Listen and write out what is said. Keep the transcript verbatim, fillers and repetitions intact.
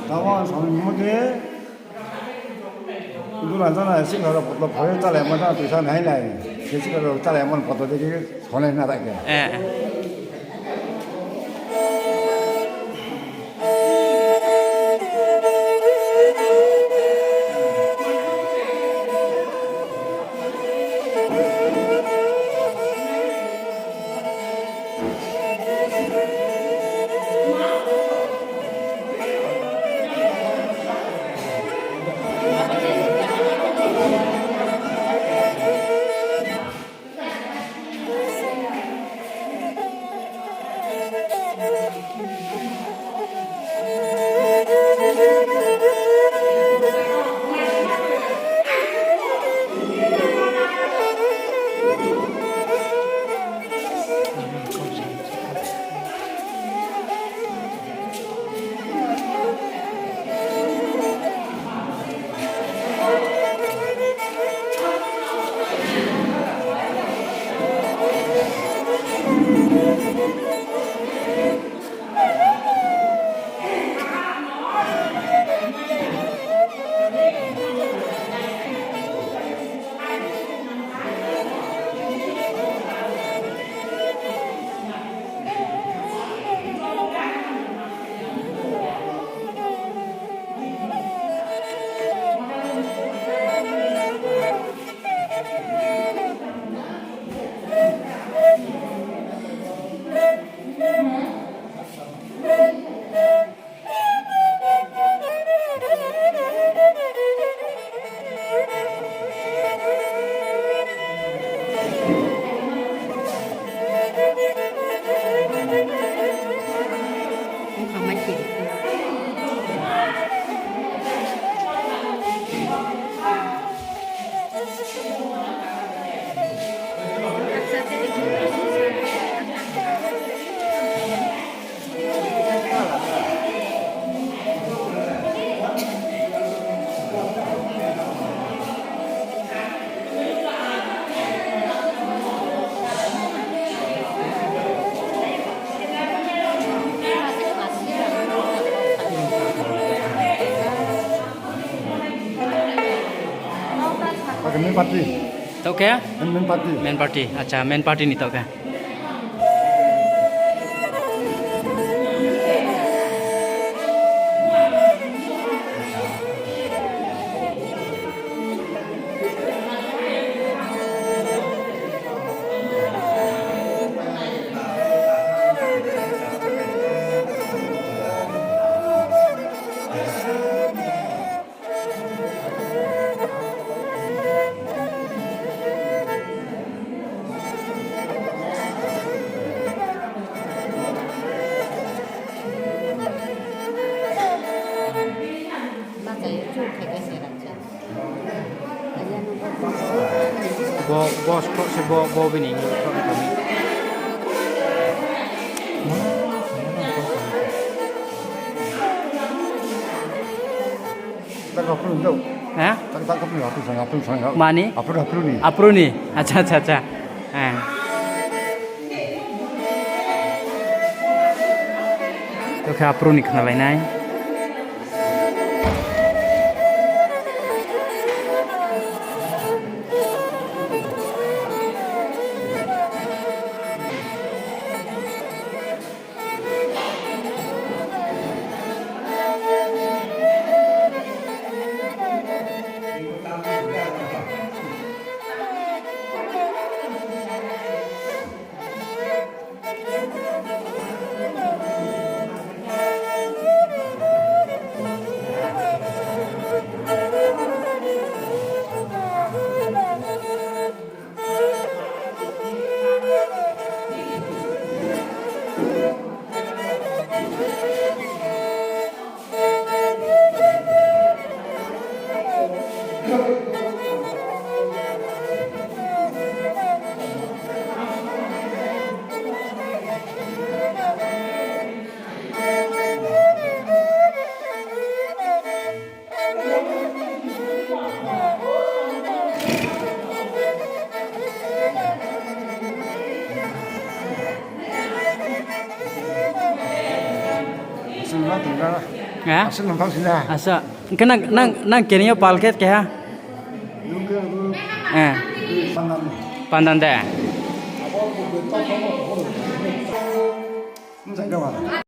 Tamo ang sami mo de, dula jana sikla rao poto phai chálai mo jana tuisa nai nai. Sikla rao chálai mo poto de ke sonai na ta ke. Eh, eh. Oke, main party. Taoh khe? Main, main party. Main party. Acha, main party ni taoh khe. Bo, bo skok se bo, bo bini skok se bo. Tak apru ni. Ha? Tak, tak apru ni, apru sang, apru sang. Mani? Apru, apru ni. Apru ni? Acha, acha, acha. Eh. Taoh khe apru ni khnalai nai. Asa, hing khe nang, nang, nang keni yo pal khe keha? Pandan de.